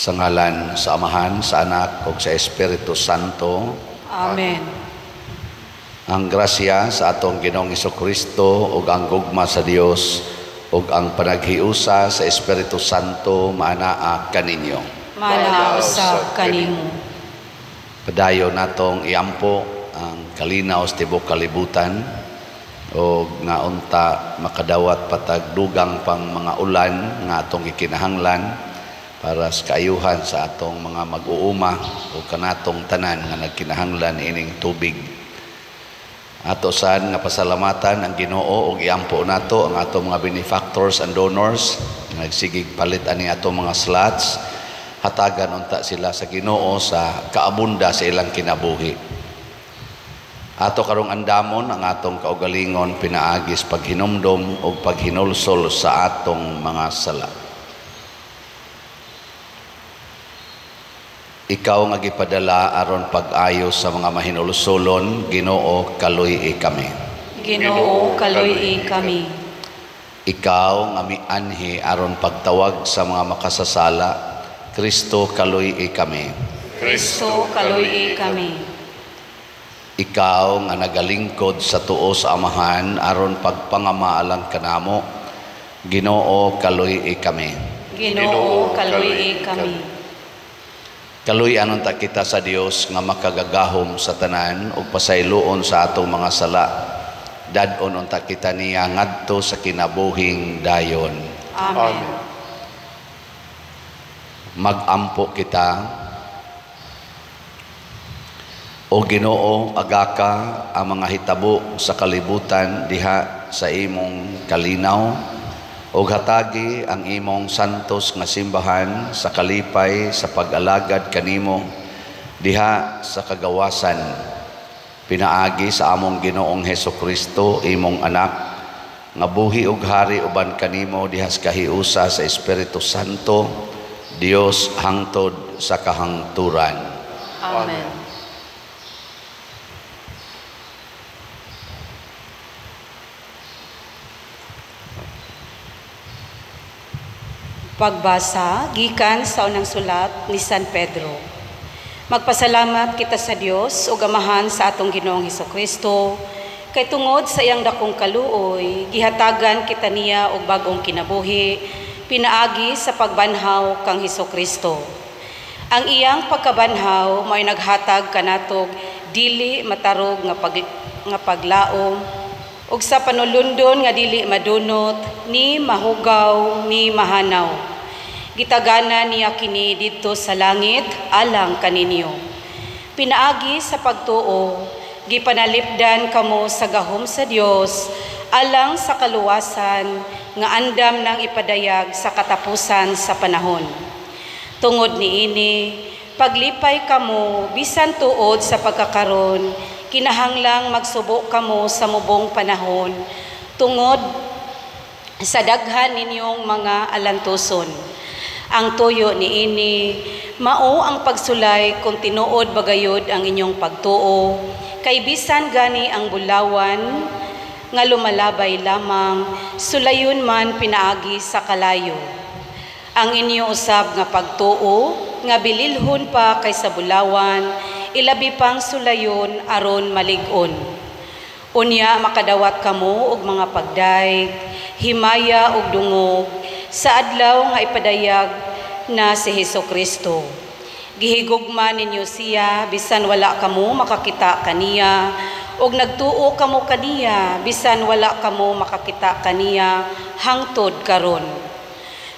Sa ngalan sa Amahan, sa Anak ug sa Espiritu Santo. Amen. Ang grasya sa atong Ginoong Hesukristo ug ang gugma sa Dios ug ang panaghiusa sa Espiritu Santo maanaa kaninyo. Maanaa usab kanimo. Padayon natong iampo ang kalinaw sa tibuok kalibutan ug nga unta makadawat patag dugang pang mga ulan nga atong gikinahanglan para sa kaayuhan sa atong mga mag-uuma o kanatong tanan nga nagkinahanglan ining tubig. Ato saan nga pasalamatan ang Ginoo ug iampo nato ang atong mga benefactors and donors nga nagsigig palit ani atong mga slots. Hatagan unta sila sa Ginoo sa kaabunda sa ilang kinabuhi. Ato karong andamon ang atong kaugalingon pinaagis paghinumdom ug paghinulsol sa atong mga sala. Ikaw nga gipadala aron pag-ayo sa mga mahinulsolon, Ginoo, kaluy-i kami. Ginoo, kaluy-i kami. Ikaw nga mianhi aron pagtawag sa mga makasasala, Kristo, kaluy-i kami. Kristo, kaluy-i kami. Ikaw nga nagalingkod sa tuo sa Amahan aron pagpangamaalang kanamo, Ginoo, kaluy-i kami. Ginoo, kaluy-i kami. Kaluy-an unta kita sa Dios nga makagagahom sa tanan ug pasayloon sa atong mga sala. Dad-on unta kita niya ngadto sa kinabuhing dayon. Amen. Magampo kita. O Ginoo, agaka ang mga hitabo sa kalibutan diha sa imong kalinaw ug hatagi ang imong santos nga simbahan sa kalipay sa pag-alagad kanimo diha sa kagawasan, pinaagi sa among Ginoong Hesukristo, imong anak, nga buhi ug hari uban kanimo diha sa kahiusa sa Espiritu Santo, Dios hangtod sa kahangturan. Amen. Pagbasa gikan sa unang sulat ni San Pedro. Magpasalamat kita sa Dios ug Amahan sa atong Ginoong Hesukristo kay tungod sa iyang dakong kaluoy gihatagan kita niya og bag-ong kinabuhi pinaagi sa pagbanhaw kang Hesukristo. Ang iyang pagkabanhaw mao'y naghatag kanatog dili matarog nga paglaom ug sa panulundon nga dili madunot, ni mahugaw, ni mahanaw. Gitagana niya kini didto sa langit alang kaninyo. Pinaagi sa pagtuo, gipanalipdan kamo sa gahom sa Dios alang sa kaluwasan nga andam nang ipadayag sa katapusan sa panahon. Tungod niini, paglipay kamo bisan tuod sa pagkakaron, kinahanglang magsubo kamo sa mubong panahon tungod sa daghan ninyong mga alantuson. Ang tuyo niini mao ang pagsulay kung tinuod bagayod ang inyong pagtuo, kay bisan gani ang bulawan nga lumalabay lamang, sulayon man pinaagi sa kalayo. Ang inyo usab nga pagtuo nga bililhon pa kaysa bulawan, ilabi pang sulayon aron malig-on. Unya makadawat kamo og mga pagdayeg, himaya og dungog sa adlaw nga ipadayag na si Hesukristo. Gihigugma ninyo siya bisan wala kamo makakita kaniya, ug nagtuo kamo kaniya bisan wala kamo makakita kaniya hangtod karon.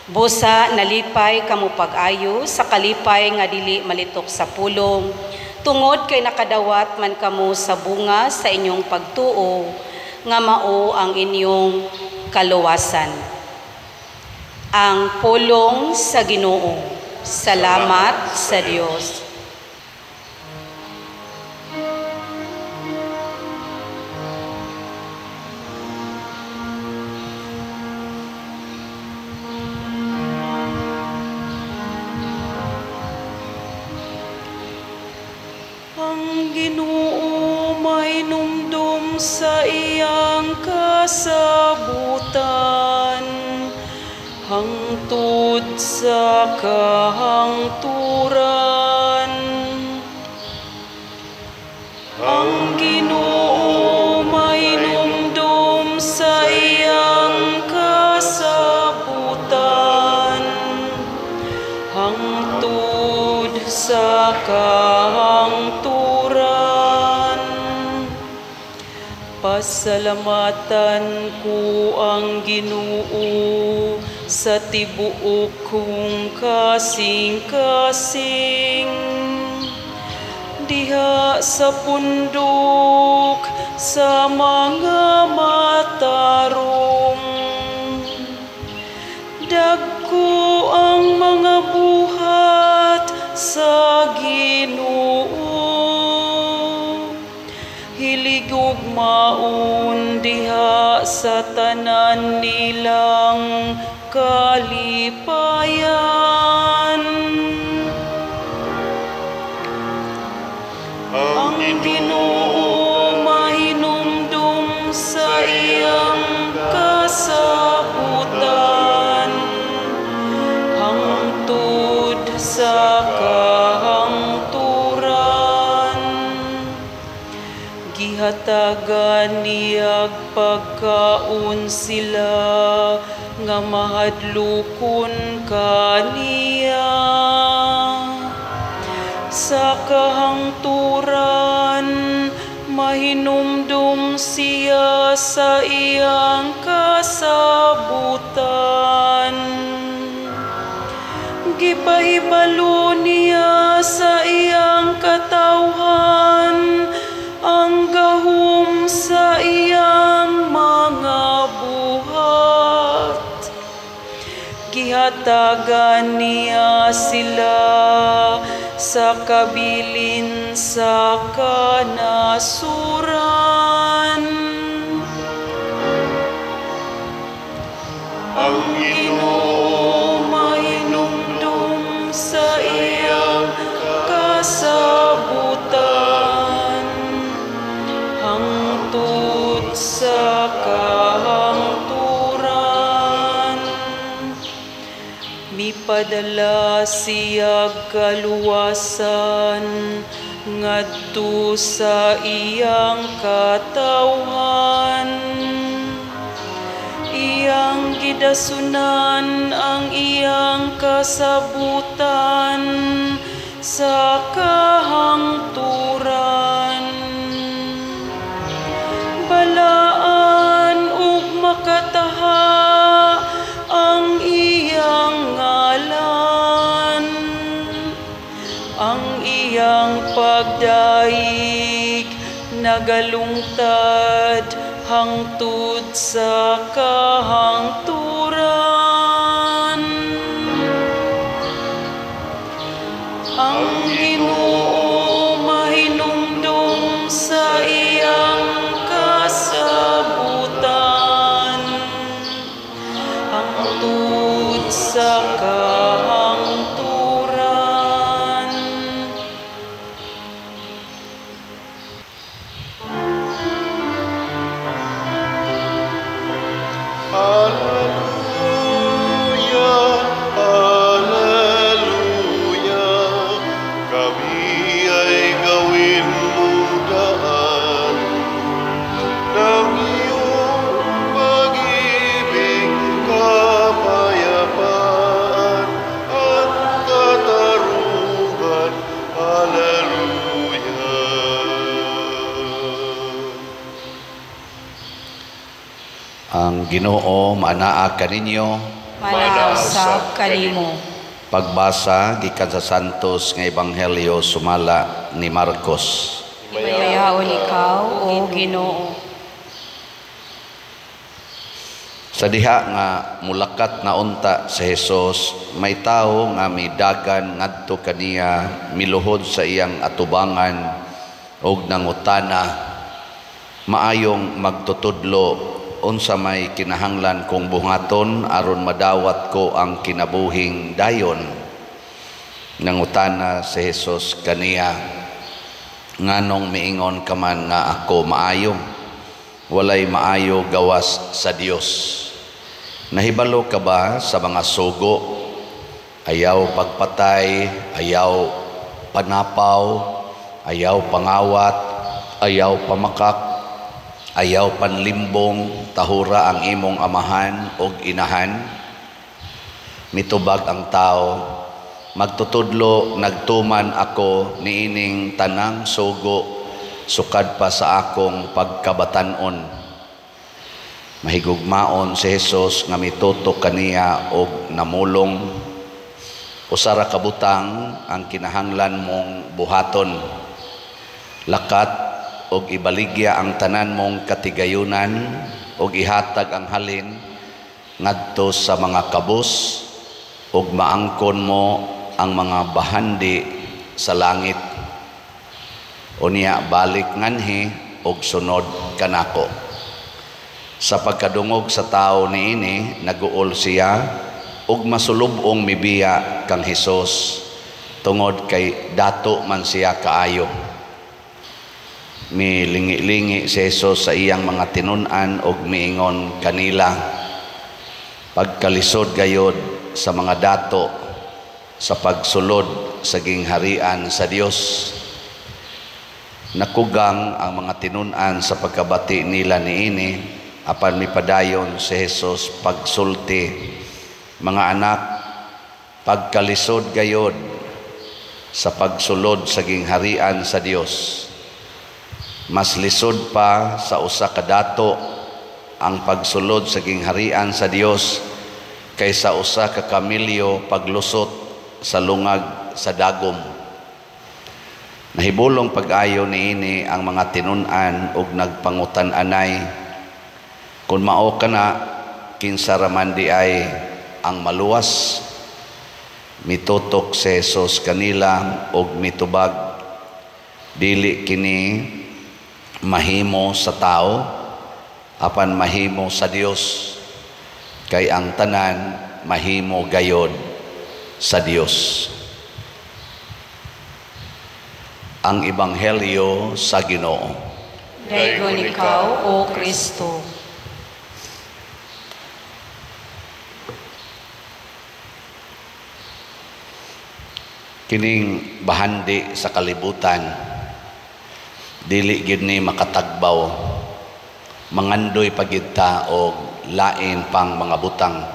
Busa nalipay kamo pag-ayo sa kalipay nga dili malitok sa pulong, tungod kay nakadawat man kamo sa bunga sa inyong pagtuo nga mao ang inyong kaluwasan. Ang pulong sa Ginoo. Salamat sa Dios. Ang Ginoo mahinumdom sa iyang kasabutan. hangtod sa kahangturan. Ang Ginoo mahinumdom sa iyang kasabutan hangtod sa kahangturan. Pasalamatan ko ang Ginoo sa tibuok kong kasing-kasing. Diha sa pundok sa mga matarong, dagko ang mga buhat sa Ginoo. Hiligugmaon diha sa tanan nilang kalipayan. Ang Ginoo mahinumdum sa iyang kasabutan hangtod sa kahangturan. Gihatagan niyag pagkaon sila nga mahadlokon kaniya. Sa kahangturan mahinumdum siya sa iyang kasabutan. Gipahibalo niya sa iyang katawhan ang gahom sa iyang mga buhat. Gihatagan niya sila sa kabilin sa kanasuran. Ang Ginoo mahinumdum sa iyang kasabutan hangtod sa kahangturan. Mipadala siyag kaluwasan ngadto sa iyang katawhan. Iyang gidasunan ang iyang kasabutan sa kahangturan. Balaan ug makataha ang iyang ngalan. Ang iyang pagdaig nagalungtad hangtod sa kahangturan. Ang Ginoo mahinumdum sa iyang kasabutan hangtod sa kahangturan. Alleluia, Alleluia, kami ay gawin mong daan ng iyong pag-ibig, kapayapaan at katarungan. Alleluia. Ang Ginoo maanaa kaninyo. Manaa usab kanimo. Pagbasa gikan sa Santos nga Ebanghelyo sumala ni Marcos. Himayaon ikaw, o Ginoo. Sa diha nga mulakat na unta si Jesus, may tawo nga midagan ngadto kaniya, miluhod sa iyang atubangan ug nangutana, maayong magtutudlo, unsa may kinahanglan kong buhaton aron madawat ko ang kinabuhing dayon. Nangutana si Jesus kaniya, nganong miingon ka man nga ako maayo? Walay maayo gawas sa Dios. Nahibalo ka ba sa mga sugo? Ayaw pagpatay, ayaw panapaw, ayaw pangawat, ayaw pamakak, ayaw panlimbong, tahura ang imong amahan og inahan. Mitubag ang tao, magtutudlo, nagtuman ako niining tanang sugo sukad pa sa akong pagkabatan-on. Mahigugmaon si Jesus nga mitutok kaniya og namulong, usa ra ka butang ang kinahanglan mong buhaton. Lakat og ibaligya ang tanan mong katigayunan og ihatag ang halin ngadto sa mga kabus og maangkon mo ang mga bahandi sa langit. Unya balik nganhi og sunod kanako. Sa pagkadungog sa tao niini, naguol siya og masulub-ong mibiya kang Hesus tungod kay dato man siya kaayo. Milingi-lingi si Hesus sa iyang mga tinun-an og miingon kanila, pagkalisod gayod sa mga dato sa pagsulod sa gingharian sa Dios. Nakugang ang mga tinun-an sa pagkabati nila niini, apan mipadayon si Hesus pagsulti, mga anak, pagkalisod gayod sa pagsulod sa gingharian sa Dios. Mas lisod pa sa usa ka dato ang pagsulod sa gingharian sa Dios kaysa usa ka kamilyo paglusot sa lungag sa dagom. Nahibulong pag-ayo niini ang mga tinun-an ug nagpangutan-anay, kung mao kana, kinsa ra man di ay ang maluwas? Mitutok si Jesus kanila og mitubag, dili kini mahimo sa tao, apan mahimo sa Dios, kay ang tanan mahimo gayod sa Dios. Ang Ebanghelyo sa Ginoo. Daygon ikaw, O Kristo. Kining bahandi sa kalibutan, dili gyud ni makatagbaw, mangandoy pagid ta og lain pang mga butang.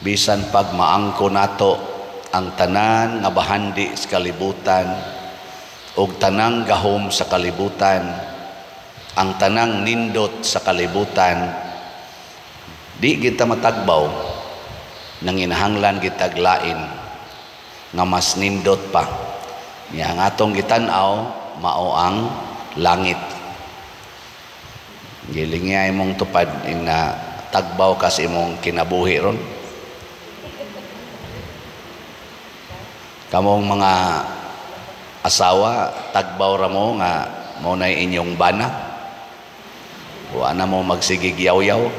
Bisan pag maangko nato ang tanan nga bahandi sa kalibutan og tanang gahom sa kalibutan, ang tanang nindot sa kalibutan, di kita matagbaw, nanginahanglan kitag lain nga mas nindot pa. Nya ang atong gitan-aw mao ang langit. Gilingi imong tupad ing na tagbaw kas imong kinabuhi ron. Kamong mga asawa, tagbaw ra mo nga mao nay inyong bana. Wa na mo magsigig yaw-yaw.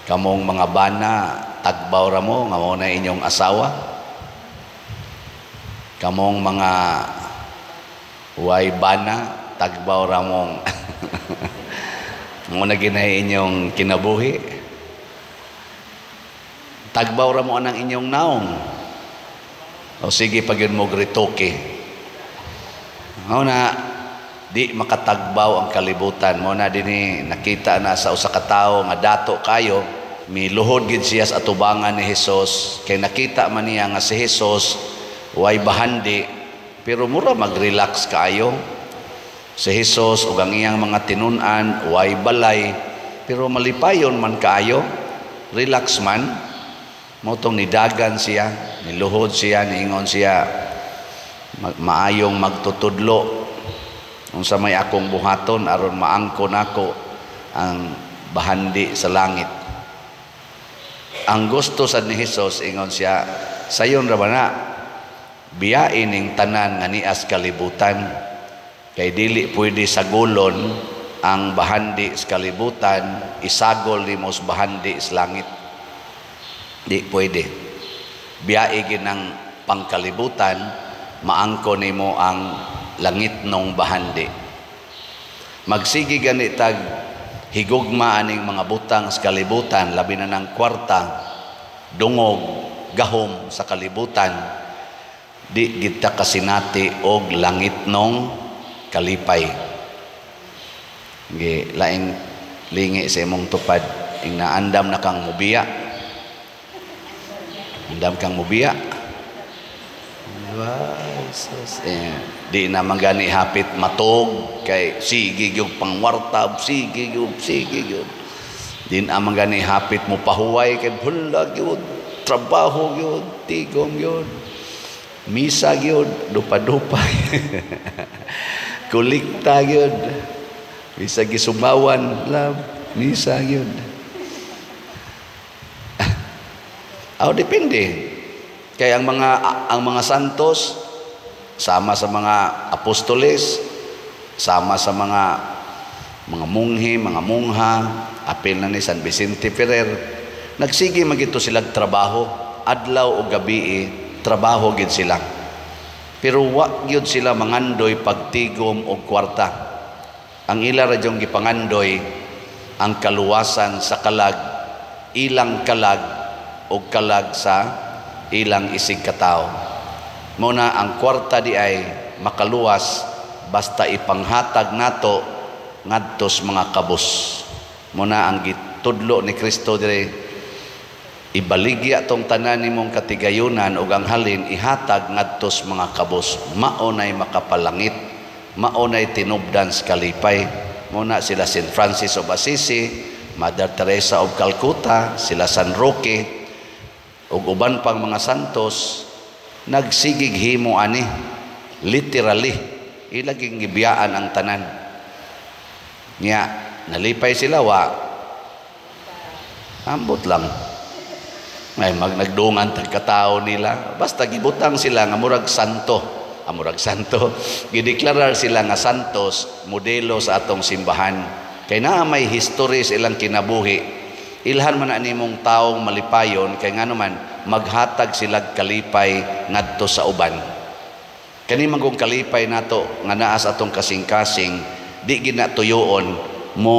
Kamong mga bana, tagbaw ra mo nga mao nay inyong asawa. Kamong mga way bana, tagbaw ra mong mao na ginahi inyong kinabuhi. Tagbaw ra mo anang inyong naong. O sige pag yun mo gritoke. Mao na di makatagbaw ang kalibutan. Mao na dinhi nakita na sa usa ka tawo nga dato kayo, miluhod gid siya sa atubangan ni Hesus kay nakita man niya nga si Hesus way bahandi, pero mura magrelax kaayo. Si Hesus ug ang iyang mga tinun-an way balay, pero malipayon man kaayo, relax man. Mao tong nidagan siya, niluhod siya, niingon siya, maayong magtutudlo. Unsa may akong buhaton aron maangkon nako ang bahandi sa langit. Ang gusto sad ni Hesus, ingon siya, sayon ra ba na biyain ning tanan nga nias kalibutan, kay dili pwede sagolon ang bahandi sa kalibutan, isagol nimo sa bahandi sa langit. Di pwede. Biyae gid ng pangkalibutan, maangko nimo ang langit nong bahandi. Magsige gani tag higugma aning mga butang sa kalibutan, labi na ng kwarta, dungog, gahom sa kalibutan, di kita kasinati og langitnong kalipay. Gi laing lingi sa imong tupad, ing naandam na kang mubiya. Andam kang mubiya. Sus. Eh, di na man gani hapit matog kay sige gyud pangwarta, sige gyud, sige gyud. Di na man gani hapit mo pahuway kay hula gyud, trabaho gyud, tigom gyud. Misa gyud, dupa-dupa. Kulikta gyud. Misa gisumawan, love, misa gyud. Aw, depende. Kaya ang mga santos sama sa mga apostoles, sama sa mga munghi, mga mungha, apil na ni San Vicente Ferrer, nagsige magito silang trabaho, adlaw o gabi, trabaho gid sila. Pero wa gyud sila mangandoy pagtigom og kwarta. Ang ila ra jung gipangandoy ang kaluwasan sa kalag, ilang kalag og kalag sa ilang isig katao. Muna ang kwarta di ay makaluwas basta ipanghatag nato ngadtos mga kabus. Muna ang gitudlo ni Kristo dire, ibaligya tong tanan nimong katigayunan ug ang halin ihatag ngadtos mga kabus. Mao nay makapalangit, mao nay tinubdan sa kalipay. Muna sila Saint Francis of Assisi, Mother Teresa of Calcutta, sila San Roque ug uban pang mga santos, nagsigig himo ani, literally ilaging gibiyaan ang tanan. Nya nalipay sila wa ambot lang. Ay nagdungan tag katao nila, basta gibutang sila nga murag santo, murag santo, gideklarar sila nga santos, modelo sa atong simbahan. Kay naa may history sa ilang kinabuhi. Ilhan man na nimong taong malipayon kay ngano man maghatag sila kalipay ngadto sa uban. Kani man kung kalipay nato nga naa sa atong kasing-kasing, di gina tuyoon mo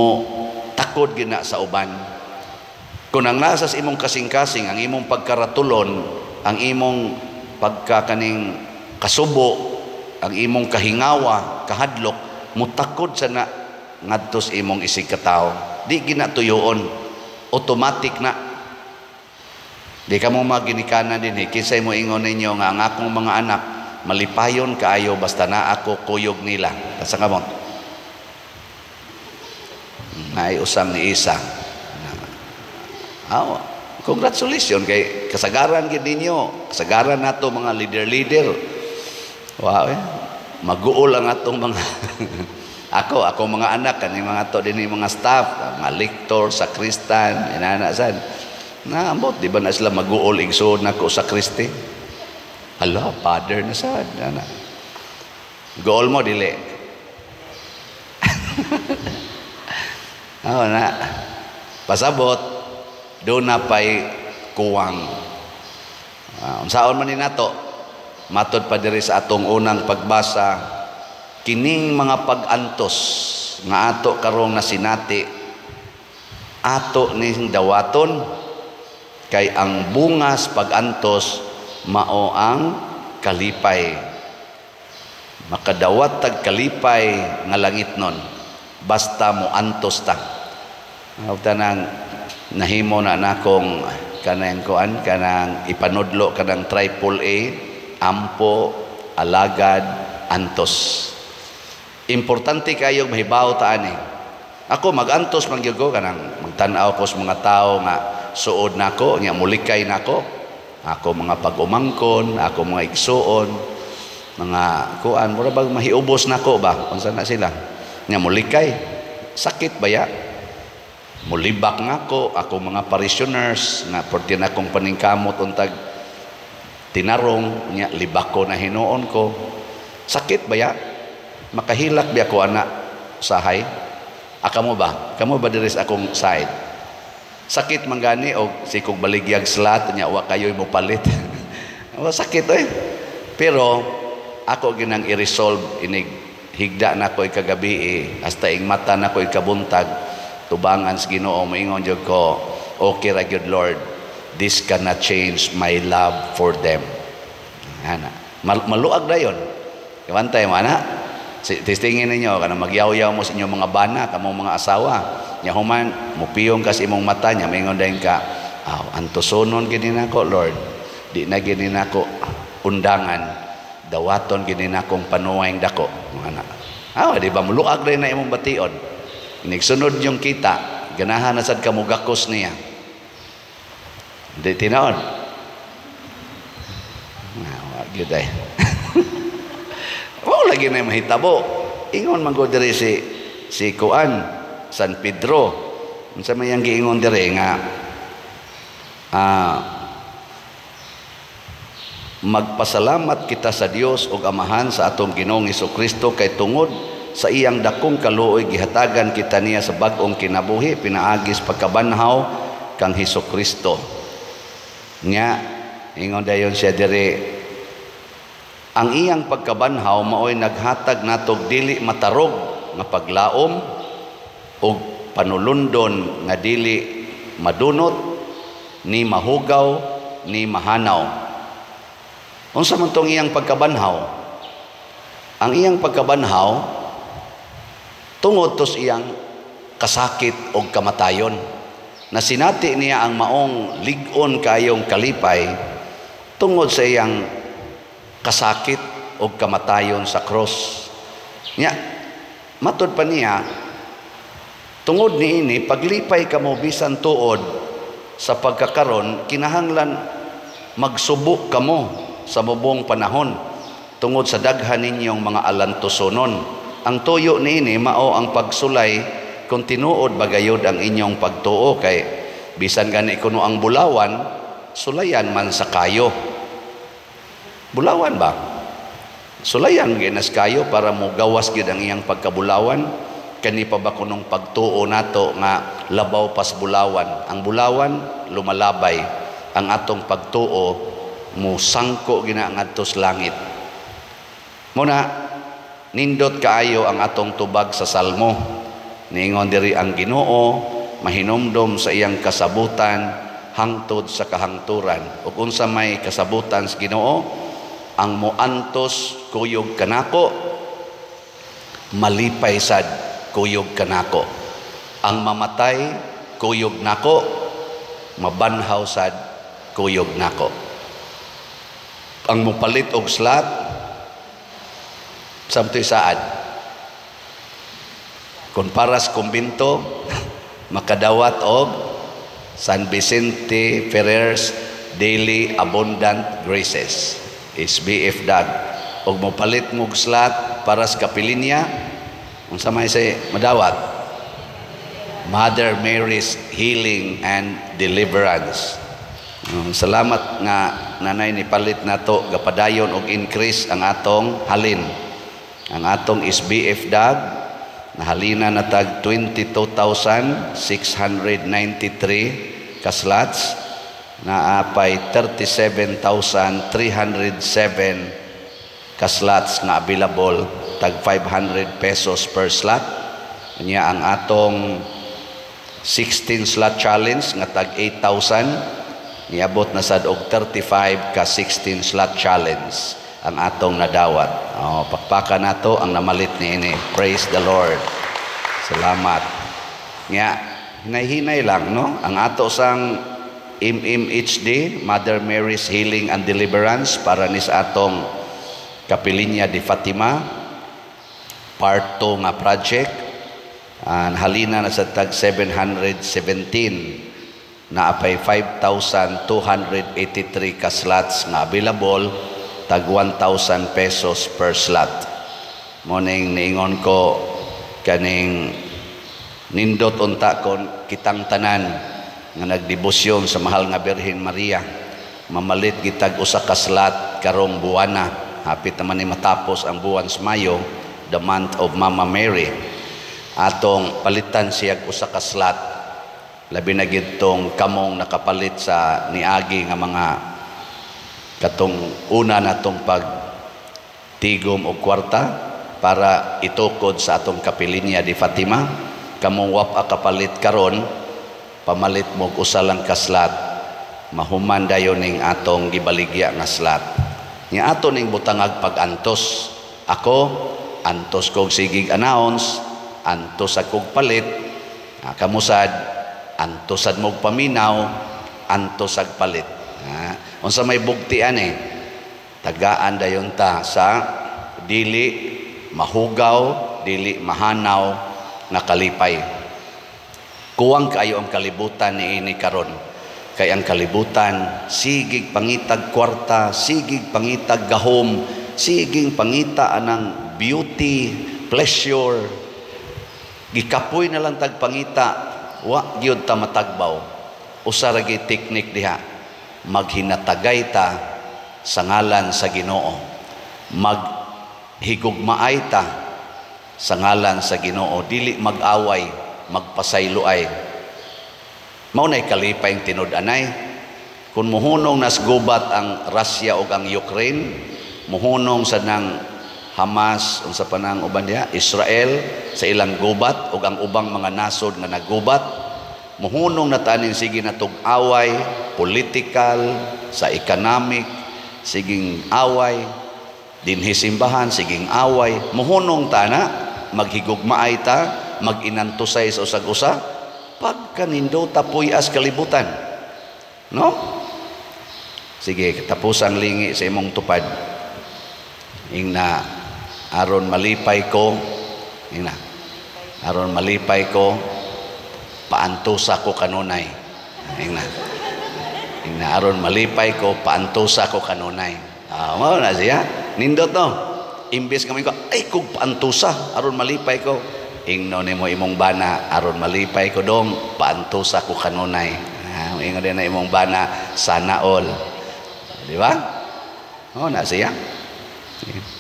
takod gina sa uban. Kung ang nasa sa imong kasing-kasing, ang imong pagkaratulon, ang imong pagkakaning kasubo, ang imong kahingawa, kahadlok, mutakod sa na ngadto sa imong isig katao. Di gina tuyoon, automatic na. Di ka mo maginikanan din eh. Kinsay mo ingon ninyo nga ang akong mga anak malipayon kaayo basta na ako kuyog nila. Tasa ka mo. Naay usang ni Isa. Oh, congratulations kay kasagaran gid ninyo. Kasagaran nato mga leader-leader. Wow, eh. Maguol ang atong mga ako mga anak kani mga to dinhi mga staff, mga lector, sakristan, inana sad. Na ambot di ba na sila maguol igsoon nako sa Kristi? Hala, father na sad ana. Gool mo dili. Oh, na. Pasabot do na pay kuwang. Unsaon man ni nato? Matod pa diri sa atong unang pagbasa, kining mga pag-antos nga ato karong nasinati, ato ning dawaton kay ang bungas pag-antos mao ang kalipay. Makadawat tag kalipay nga langit nun basta mo antos ta. Tanang nahimo na nakong kanang kuan, kanang ipanudlo kanang triple A, ampo, alagad, antos. Importante kayo mahibaw ta ani. Ako magantos man gyud ko kanang magtan-aw ko sa mga tawo nga suod nako, nya mulikay nako. Ako mga pag-umangkon, ako mga igsuon, mga kuan, mura bag mahiubos nako ba? Unsa na sila? Nya mulikay. Sakit ba ya? Mulibak nako, ako mga parishioners nga porti na akong paningkamot untag tinarong, nya libak ko na hinuon ko. Sakit ba ya? Makahilak biya ko ana sahay? Aka mo ba? Kamo ba diri sa akong side? Sakit man gani og sikog baligyag slat nya wa kayoy mo palit. Sakit oy. Pero ako ginang i-resolve inig higda nako ikagabi hasta ing mata nako ikabuntag. tubangan sa Ginoo, moingon jud ko, "Okay ra gyud, Lord, this cannot change my love for them." Ana maluag dayon. Kawantay mo ana. Testingin ninyo kana magyaw-yaw mo sa inyong mga bana, kamong mga asawa. Nya human mupiyong ka sa imong mata nya maingon dayon ka, "Aw, antusonon gid nako, Lord. Di na gid nako undangan. Dawaton gid nakong panuwayng dako." Ana. Aw, di ba muluag rin na imong bation? Inigsunod yung kita, ganahan na sad ka mugakos niya. Di tinuod. Ah, wa gyud ay. Wala lagi na mahitabo. Ingon man ko diri si kuan San Pedro. Unsa may ang giingon diri nga magpasalamat kita sa Dios ug Amahan sa atong Ginoong Kristo kay tungod sa iyang dakong kaluoy gihatagan kita niya sa bag-ong kinabuhi pinaagis pagkabanhaw kang Hesus Kristo. Nya ingon dayon siya diri, ang iyang pagkabanhaw maoy naghatag natog dili matarog nga paglaom ug panulundon nga dili madunot ni mahugaw ni mahanaw. Unsa man tong iyang pagkabanhaw? Ang iyang pagkabanhaw tungod tos iyang kasakit og kamatayon. Nasinati niya ang maong lig-on kayong kalipay tungod sa iyang kasakit og kamatayon sa cross. Nya, matod pa niya, tungod niini paglipay kamo bisan tuod sa pagkakaron kinahanglan magsubo kamo sa mubong panahon tungod sa daghan ninyong mga alantusonon. Ang tuyo niini mao ang pagsulay kung tinuod bagayod ang inyong pagtuo, kay bisan gani kuno ang bulawan sulayan man sa kayo. Bulawan ba? Sulayan ginas kayo para mo gawas gid ang iyang pagkabulawan. Kani pa ba kunong pagtuo nato nga labaw pas bulawan? Ang bulawan lumalabay, ang atong pagtuo musangko gina ngadto sa langit. Muna nindot kaayo ang atong tubag sa Salmo. Niingon diri ang Ginoo mahinumdom sa iyang kasabutan hangtod sa kahangturan. Ug unsa may kasabutan sa Ginoo? Ang moantos kuyog kanako, malipay sad kuyog kanako. Ang mamatay kuyog nako, mabanhaw sad kuyog nako. Ang mopalit og slot samtoy saad. Kung para sa kumbinto makadawat og San Vicente Ferrer's Daily Abundant Graces, SBF DAG. Og mopalit mo og slot para sa kapilinya, unsa may say madawat? Mother Mary's Healing and Deliverance. Salamat nga nanay ni palit nato, gapadayon og increase ang atong halin. Ang atong SBF DAG nahalina na tag 22,693 ka slots, naapay 37,307 ka slots nga available, tag 500 pesos per slot. Nya ang atong 16 slot challenge nga tag 8,000, niabot na sad og 35 ka 16 slot challenge ang atong nadawat. Oh, pakpaka nato ang namalit niini. Praise the Lord. Salamat. Nga hinay-hinay lang, no? Ang ato sang MMHD, Mother Mary's Healing and Deliverance, para ni sa atong Kapilinya de Fatima part 2 nga project, halina na sa tag 717, naapay 5,283 ka slots nga available, tag 1,000 pesos per slot. Morning niingon ko kaning nindot unta kon kitang tanan nga nagdebosyon sa mahal nga Birhen Maria mamalit gitag usa ka slot karong buwana. Hapit naman ni matapos ang buwan sa Mayo, the month of Mama Mary. Atong palitan siya usa ka slot, labi na gid tong kamong nakapalit sa niagi nga mga katong una natong pagtigom og kwarta para itukod sa atong Kapilinya di Fatima. Kamong wa pa kapalit karon, pamalit mo og usa lang ka slot, mahuman dayon ning atong gibaligya nga slot. Nya ato ning butangag pag-antos. Ako antos kog sigig announce, antos akog palit. Kamusad antos sad mog paminaw, antos ag palit. Unsa may bugtian eh, tagaan dayon ta sa dili mahugaw, dili mahanaw nga kalipay. Kuwang kaayo ang kalibutan niini karon. Kay ang kalibutan sigig pangitag kwarta, sigig pangitag gahom, sigig pangita anang beauty, pleasure. Gikapoy na lang tag pangita, wa gyud ta matagbaw. Usa ra gyud teknik diha, maghinatagay ta sa ngalan sa Ginoo. Maghigugmaay ta sa ngalan sa Ginoo, dili mag-away, magpasayloay. Mao nay kalipay ang tinud-anay. Kung muhunong nas gubat ang Russia ug ang Ukraine, muhunong sa nang Hamas, unsa pa nang uban diha, Israel sa ilang gubat ug ang ubang mga nasod nga naggubat, muhunong na tanin sige natog away, political, sa economic, siging away, dinhi simbahan, siging away, muhunong ta na, maghigugmaay ta, maginantusay sa usag-usa, pagkanindota puyas kalibutan. No? Sige, tapos ang lingi sa imong tupad. Ingna, aron malipay ko, ingna, aron malipay ko, paantusa ko kanunay. Ingna, ingna, aron malipay ko, paantusa ko kanunay. Mao na siya. Nindot no. Imbes kami ko, ay kog paantusa, aron malipay ko. Ingno nimo imong bana, aron malipay ko dong, paantusa ko kanunay. Ingon din na imong bana, sana all. Di ba? Oh, na siya.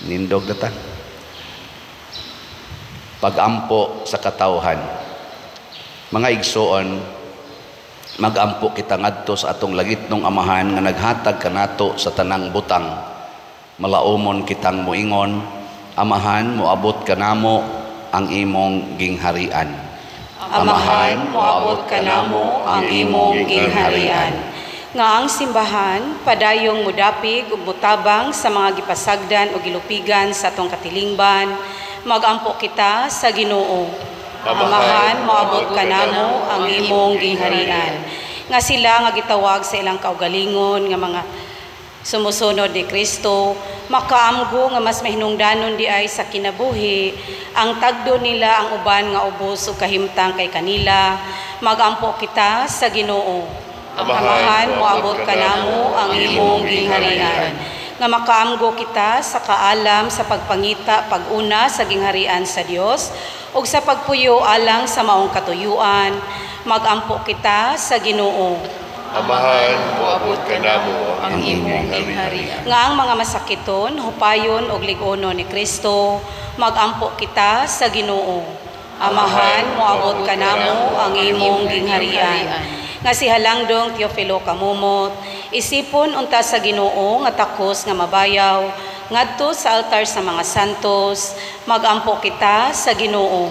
Nindog na ta. Pagampo sa katawhan. Mga igsoon, magampo kita ngadto sa atong langitnong Amahan nga naghatag kanato sa tanang butang. Malaumon kitang moingon, Amahan, moabot kanamo ang imong gingharian. Amahan, moabot kanamo ang imong gingharian. Nga ang simbahan padayong mudapig ug mutabang sa mga gipasagdan o gilupigan sa atong katilingban, magampo kita sa Ginoo. Amahan, moabot kanamo ang imong gingharian. Nga sila nga gitawag sa ilang kaugalingon nga mga sumusunod ni Kristo, makaamgo nga mas mahinungdanon di ay sa kinabuhi, ang tagdo nila ang uban nga ubos ug kahimtang kay kanila, magampo kita sa Ginoo. Amahan, moabot kanamo ang imong gingharian. Nga makaamgo kita sa kaalam sa pagpangita pag-una sa gingharian sa Dios ug sa pagpuyo alang sa maong katuyuan, magampo kita sa Ginoo. Amahan, moabot kanamo ang imong gingharian. Nga ang mga masakiton, hupayon og lig-ono ni Kristo, magampo kita sa Ginoo. Amahan, moabot kanamo ang imong gingharian. Nga si Halangdong Teofilo Kamumot, isipon unta sa Ginoo nga takos nga mabayaw, ngadto sa altar sa mga santos, magampo kita sa Ginoo.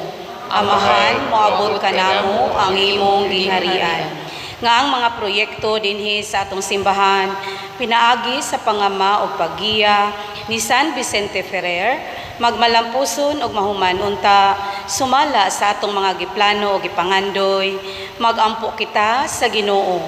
Amahan, moabot kanamo ang imong gingharian. Nga ang mga proyekto dinhi sa atong simbahan pinaagi sa pangama og paggiya ni San Vicente Ferrer, magmalampuson og mahuman unta sumala sa atong mga giplano o gipangandoy, magampo kita sa Ginoo.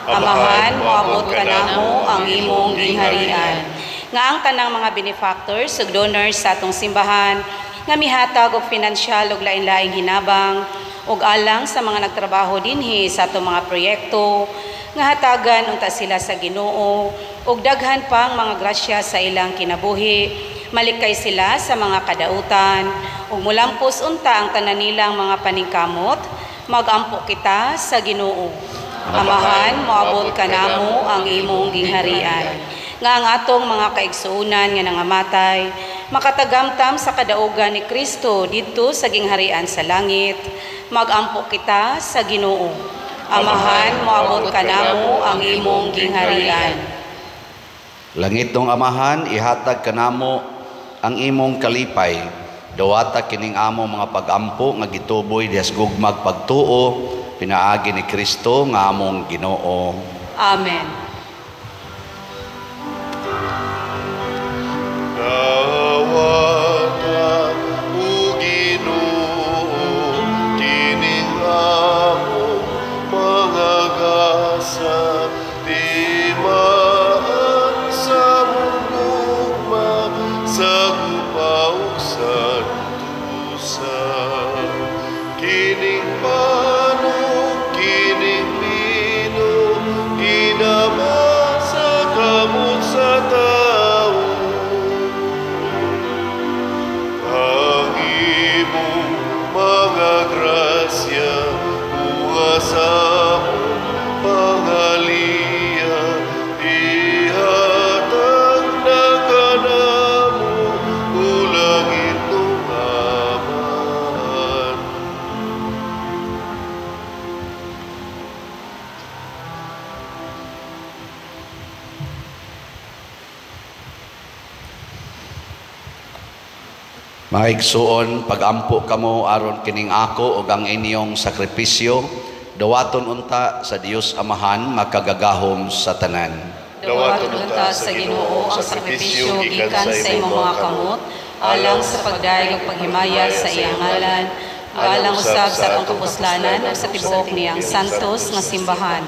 Amahan, moabot kanamo ang imong gingharian. Nga ang tanang mga benefactors ug donors sa atong simbahan nga mihatag og pinansyal ug lain-laing hinabang ug alang sa mga nagtrabaho dinhi sa atong mga proyekto, nga hatagan unta sila sa Ginoo ug daghan pang mga grasya sa ilang kinabuhi, malikay sila sa mga kadautan ug mulampos unta ang tanan nilang mga paningkamot, magampo kita sa Ginoo. Amahan, moabot kanamo ang imong gingharian. Nga ang atong mga kaigsuonan nga nangamatay makatagamtam sa kadaugan ni Kristo didto sa gingharian sa langit, magampo kita sa Ginoo. Amahan, moabot kanamo ang imong gingharian. Langitnong Amahan, ihatag kanamo ang imong kalipay Dawata kining among mga pagampo nga gituboy dihas gugmag pagtuo pinaagi ni Kristo nga among Ginoo. Amen. Dawata o Ginoo kining among mga gasa, timaan sa among gugma sa gupaw santusa. Kining pano, kining bino, ginama sa kamot sa tao. Ang imong mga grasya, bunga sa among pangaliya, ihatag na kanamo, o langit nung Amahan. Mga igsuon, pagampo kamo aron kining ako ug ang inyong sakripisyo, dawaton unta sa Dios Amahan makagagahom sa tanan. Dawaton unta sa Ginoo ang sakripisyo gikan sa imong mga kamot, alang sa pagdayeg ug paghimaya sa iyang ngalan, alang usab sa atong kapuslanan ug sa tibuok niyang santos nga simbahan.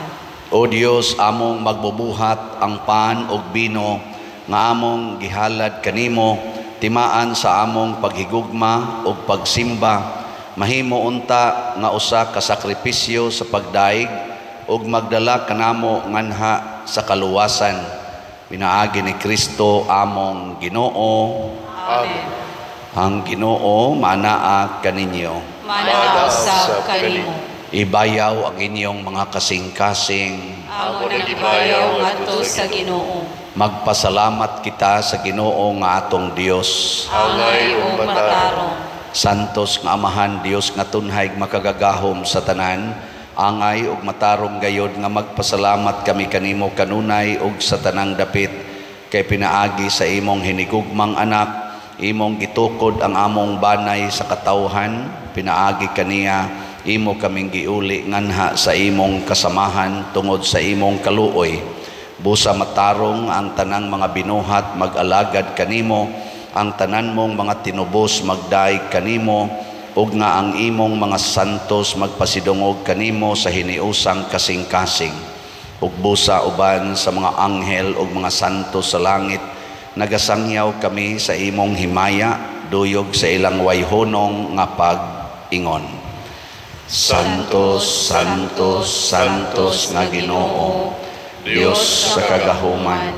O Dios, among magbubuhat ang pan ug bino nga among gihalad kanimo, timaan sa among paghigugma ug pagsimba, mahimo unta nga usa ka sakripisyo sa pagdaig ug magdala kanamo nganha sa kaluwasan. Pinaagi ni Kristo among Ginoo. Amen. Ang Ginoo manaa kaninyo. Manaa usab kanimo. Ibayaw ang inyong mga kasing-kasing. Amo nag-ibayaw ngadto sa Ginoo. Magpasalamat kita sa Ginoo nga atong Dios. Angay ug matarong. Santos nga Amahan, Dios nga tunhay makagagahom sa tanan, angay ug matarong gayod nga magpasalamat kami kanimo kanunay ug sa tanang dapit, kay pinaagi sa imong hinigugmang anak, imong gitukod ang among banay sa katawhan, pinaagi kaniya imo kaming giuli nganha sa imong kasamahan tungod sa imong kaluoy. Busa matarong ang tanang mga binuhat mag-alagad kanimo, ang tanan mong mga tinubos magdaig kanimo, ug nga ang imong mga santos magpasidungog kanimo sa hiniusang kasing-kasing. Ug busa uban sa mga anghel ug mga santos sa langit, nagasangyaw kami sa imong himaya, duyog sa ilang wayhonong nga pag-ingon. Santos, Santos, Santos nga Ginoo, Dios sa kagahuman,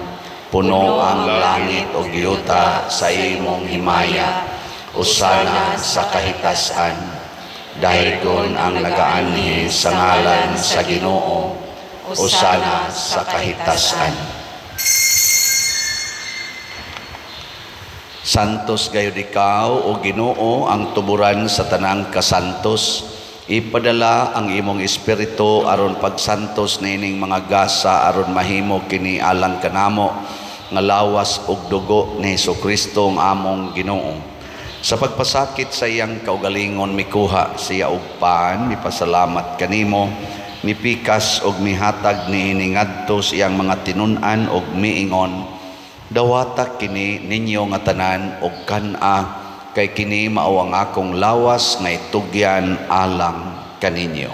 puno ang langit ug yuta sa imong himaya. Usana sa kahitasan, dahigon ang nagaanhi sa ngalan sa Ginoo. Usana sa kahitasan. Santos gayud ikaw, o Ginoo, ang tuburan sa tanang kasantos. Ipadala ang imong espiritu aron pagsantos niining mga gasa aron mahimo kini alang kanamo nga lawas ug dugo ni Hesukristo ang among Ginoo. Sa pagpasakit sa iyang kaugalingon mikuha siya og pan, mipasalamat kanimo, mipikas og mihatag niini ngadto sa iyang mga tinun-an og miingon, dawata kini ninyo nga tanan og kan-a, kay kini mao ang akong lawas nga itugyan alang kaninyo.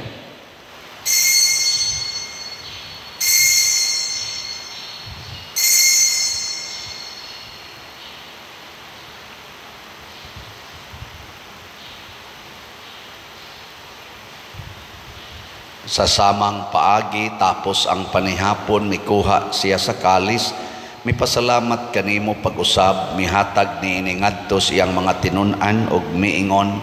Sa samang paagi tapos ang panihapon mikuha siya sa kalis, mipasalamat kanimo pag-usab, mihatag niini ngadto sa iyang mga tinun-an og miingon,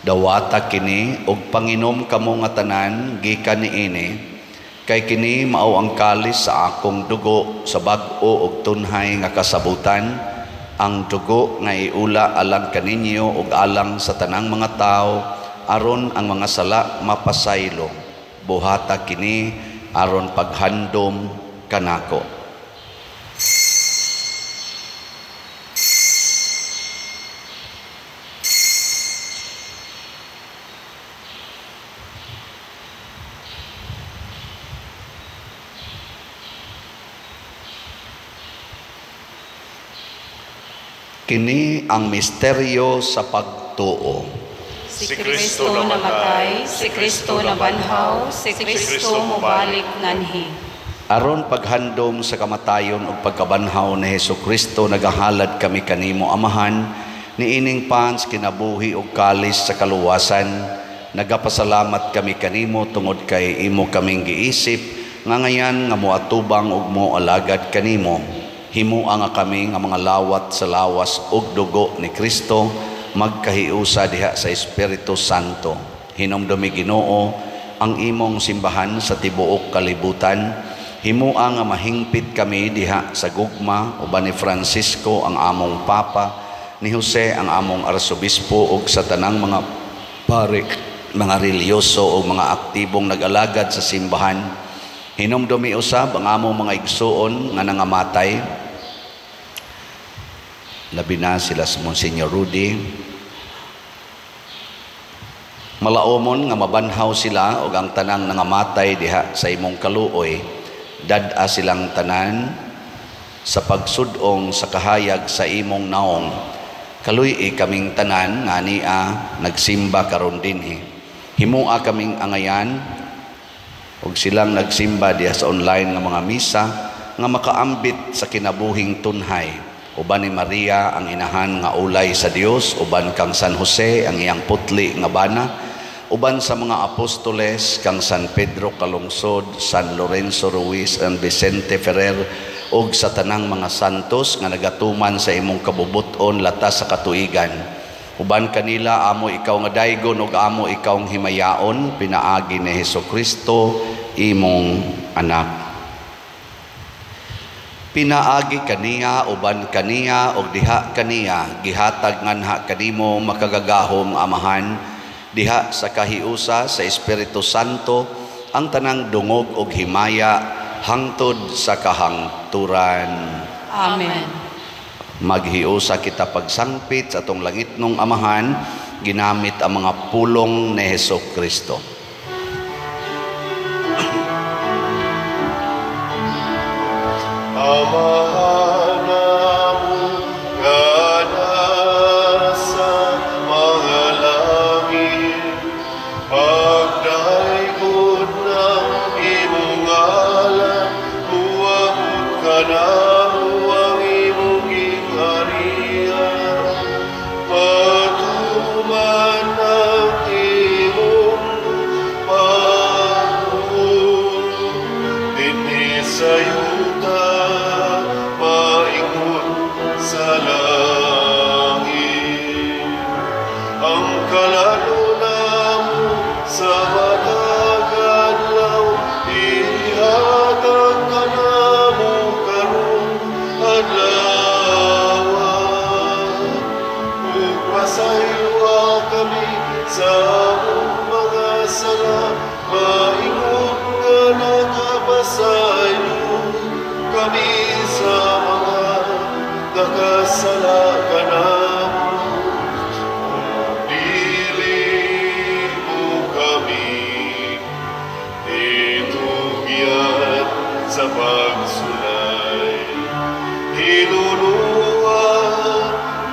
dawata kini og panginom kamo nga tanan gikan niini, kay kini mao ang kalis sa akong dugo sa bag-o og tunhay nga kasabutan, ang dugo nga iula alang kaninyo ug alang sa tanang mga tawo aron ang mga sala mapasaylo. Buhata kini aron paghandom kanako. Kini ang misteryo sa pagtuo. Si Kristo namatay, si Kristo nabanhaw, si Kristo mobalik nganhi. Aron paghandom sa kamatayon ug pagkabanhaw ni Hesus Kristo, nagahalad kami kanimo, Amahan, niining pans kinabuhi ug kalis sa kaluwasan. Nagapasalamat kami kanimo tungod kay imo kaming giisip nga ngayan nga moatubang ug moalagad kanimo. Himua nga kami nga mga lawat sa lawas ug dugo ni Kristo magkahiusa diha sa Espiritu Santo. Hinumdumi, Ginoo, ang imong simbahan sa tibuok kalibutan. Himua nga mahingpit kami diha sa gugma uban ni Francisco ang among Papa, ni Jose ang among Arsobispo ug sa tanang mga pare, mga relihiyoso o mga aktibong nag-alagad sa simbahan. Hinumdumi usab ang among mga igsuon nga nangamatay, labi na sila sa Monsignor Rudy. Malaomon nga mabanhaw sila ug ang tanang nangamatay diha sa imong kaluoy. Dad-a silang tanan sa pagsud-ong sa kahayag sa imong naong. Kaluy-i kaming tanan nga ania nagsimba karon dinhi. Himua kaming angayan ug silang nagsimba diha sa online nga mga misa nga makaambit sa kinabuhing tunhay. Uban ni Maria ang inahan nga ulay sa Dios, uban kang San Jose ang iyang putli nga bana, uban sa mga apostoles kang San Pedro Calungsod, San Lorenzo Ruiz and Vicente Ferrer ug sa tanang mga santos nga nagatuman sa imong kabubut-on latas sa katuigan. Uban kanila amo ikaw nga daygon ug amo ikaw ang himayaon pinaagi ni Hesukristo imong anak. Pinaagi kaniya, uban kaniya ug diha kaniya gihatag nganha kanimo makagagahom Amahan diha sa kahiusa sa Espiritu Santo ang tanang dungog ug himaya hangtod sa kahangturan. Amen. Maghiusa kita pagsangpit sa atong langitnong Amahan ginamit ang mga pulong ni Hesukristo. Amahan namo nga nasa mga langit, pagdaygon ng imong ngalan, muabot kanamo ang imong gingharian. Patuman ang imong pagbuot dinhi sa yuta, maingon sa langit. Ang kalalo namo sa matag adlaw, ihatag kanamo karon adlaw. Ug pasayloa kami sa among mga sala, maingon nga nakapasaylo kami sa mga nakasala kanamo. Dili mo kami itugyan sa pagsulay. Hinunua,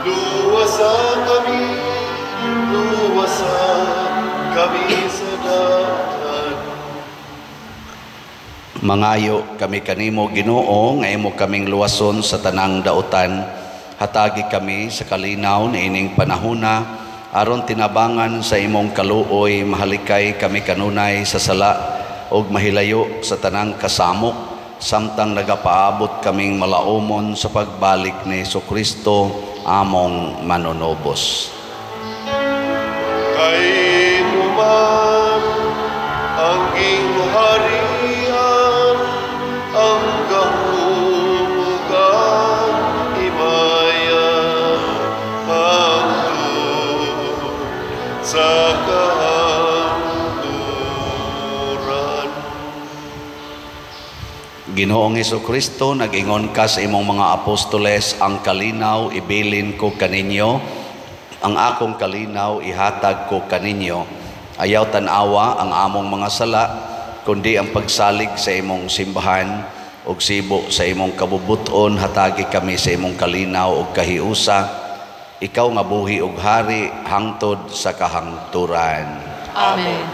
luwasa kami sa dalan. Mangayo kami kanimo, Ginoo, nga imo kaming luwason sa tanang dautan. Hatagi kami sa kalinaw niining panahona aron tinabangan sa imong kaluoy mahalikay kami kanunay sa sala ug mahilayo sa tanang kasamok samtang nagapaabot kaming malaumon sa pagbalik ni Hesukristo among manunubos. Kay man ang gingharian, ang gahom ug ang himaya, hangtod sa kahangturan. Ginoong Hesukristo, nag-ingon ka sa imong mga apostoles, ang kalinaw ibilin ko kaninyo, ang akong kalinaw ihatag ko kaninyo. Ayaw tan-awa ang among mga sala, kundi ang pagsalig sa imong simbahan ug sibo sa imong kabubuton, hatagi kami sa imong kalinaw ug kahiusa Ikaw nga buhi ug hari hangtod sa kahangturan. Amen.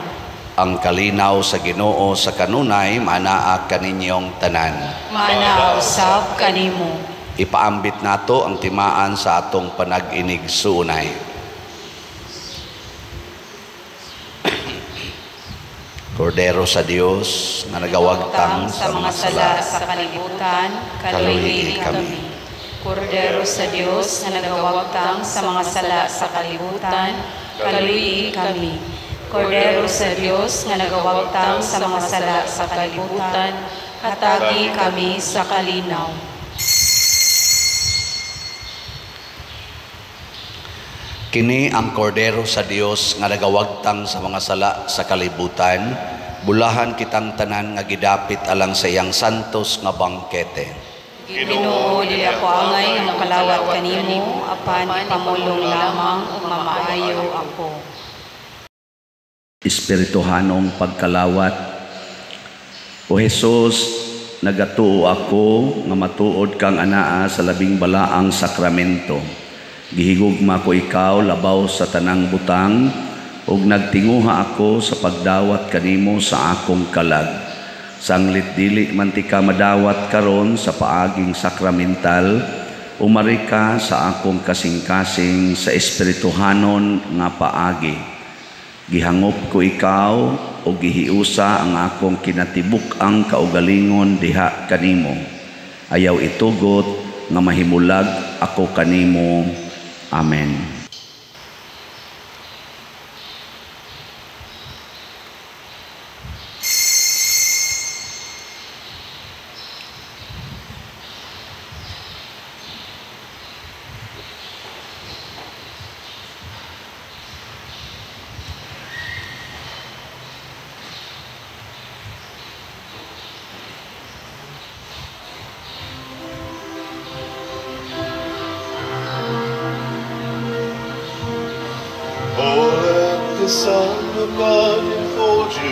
Ang kalinaw sa Ginoo sa kanunay maanaa kaninyong tanan. Maanaa usab kanimo. Ipaambit nato ang timaan sa atong panag-inig suunay. Kordero sa Dios nga nagawagtang sa mga sala sa kalibutan, kaluyi kami. Kordero sa Dios nga nagawagtang sa mga sala sa kalibutan, kaluyi kami. Kordero sa Dios nga nagawagtang sa mga sala sa kalibutan, hatagi kami sa kalinaw. Kini ang kordero sa Dios nga nagawagtang sa mga sala sa kalibutan, bulahan kitang tanan nga gidapit alang sa iyang santos nga bangkete. Ginoo, dili ako angay nga makalawat kanimo, apan ipamulong lamang ug mamaayo ako. Espirituhanong pagkalawat. O Hesus, nagatuo ako nga matuod kang anaa sa labing balaang sakramento. Gihigugma ko ikaw labaw sa tanang butang, ug nagtinguha ako sa pagdawat kanimo sa akong kalag. Sanglit dili man ti ka madawat karon sa paaging sakramental, umari ka sa akong kasing-kasing sa espirituhanon nga paagi. Gihangop ko ikaw o gihiusa ang akong kinatibuk-ang kaugalingon diha kanimo. Ayaw itugot nga mahimulag ako kanimo. Amen. The Son of God enfold you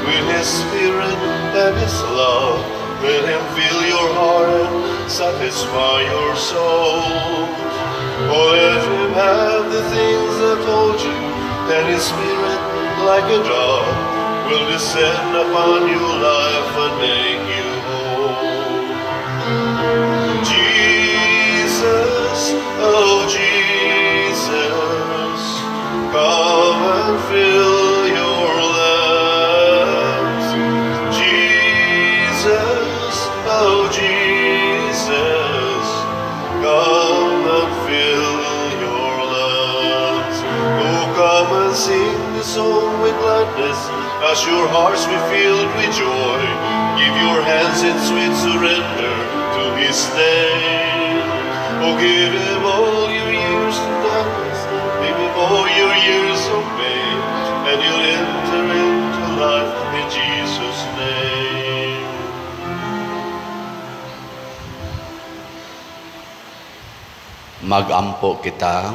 with His Spirit and His love. Let Him fill your heart and satisfy your soul. Oh, let Him have the things that hold you, and His Spirit, like a dove, will descend upon your life and make you whole. Jesus, oh Jesus, come and fill your lamps. Jesus, oh Jesus, come and fill your lamps. Oh, come and sing the song with gladness, as your hearts be filled with joy. Give your hands in sweet surrender to His name. Oh, give Him all your years of darkness, give Him all your years of pain, and you'll enter into life in Jesus' name. Magampo kita.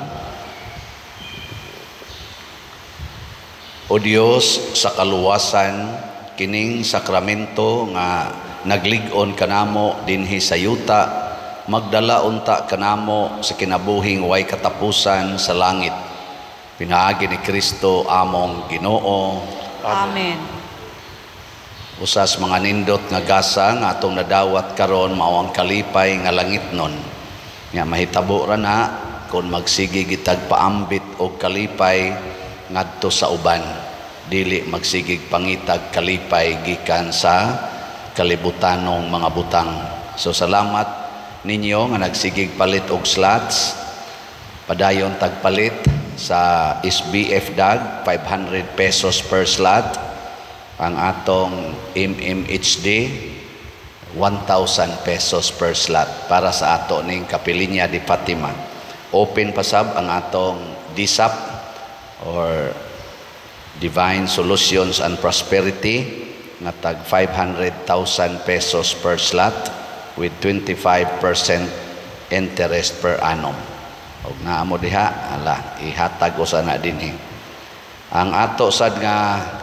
O Dios, sa kaluwasan, kining sakramento nga naglig-on kanamo dinhi sa yuta, magdala unta kanamo sa kinabuhing way katapusan sa langit. Pinaagi ni Kristo among Ginoo. Amen. Usas mga nindot nga gasa nga atong nadawat karon mao ang kalipay nga langit nun. Nga mahitabo ra na kon magsige gitag paambit og kalipay ngadto sa uban, dili magsigig pangitag kalipay gikan sa kalibutanong mga butang. So salamat ninyo nga nagsigig palit og slots. Padayon tagpalit sa SBF DAG, 500 pesos per slot. Ang atong MMHD, 1,000 pesos per slot para sa ato ning Kapilinya di Fatima. Open pasab ang atong DSAP or Divine Solutions and Prosperity nga tag 500,000 pesos per slot with 25% interest per annum. Og naa mo diha, ala, ihatag usa na dinhi. Ang ato sad nga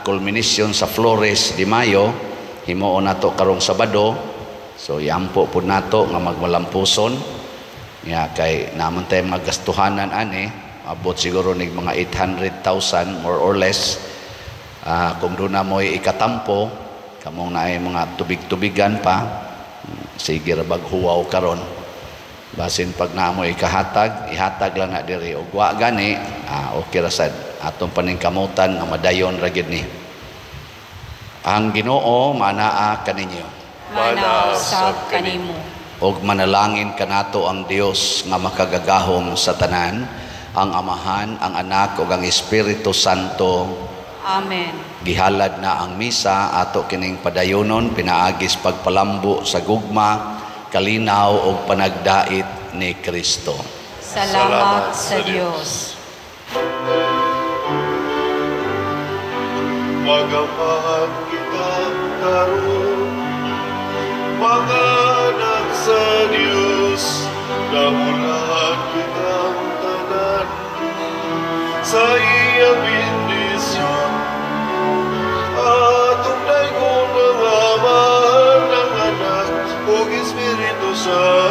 culmination sa Flores de Mayo, himuon nato karong Sabado. So iampo pud nato nga magmalampuson. Nga kay naman tayo mga gastuhanan ani, abot siguro nig mga 800,000 more or less. Kung doon na mo'y ikatampo, kamong naay mga tubig-tubigan pa, sige ra bag huwaw karon. Basin pag namo ikahatag, ihatag lang na diri. Ug wa gani, okay ra sad. Atong paningkamutan nga madayon ra gyud ni. Ang Ginoo manaa kaninyo. Manaa usab kanimo. Og manalangin kanato ang Dios nga makagagahom sa tanan, ang Amahan, ang Anak ug ang Espiritu Santo. Amen. Gihalad na ang misa, ato kining padayonon pinaagis pagpalambo sa gugma, kalinaw ug panagdait ni Kristo. Salamat sa Dios. Magamahan kita karon, mga anak sa Dios, namulahan kitang tanan sa iyang bendisyon. Atong daygon ang Amahan, ang Anak, ug Espiritu Santo.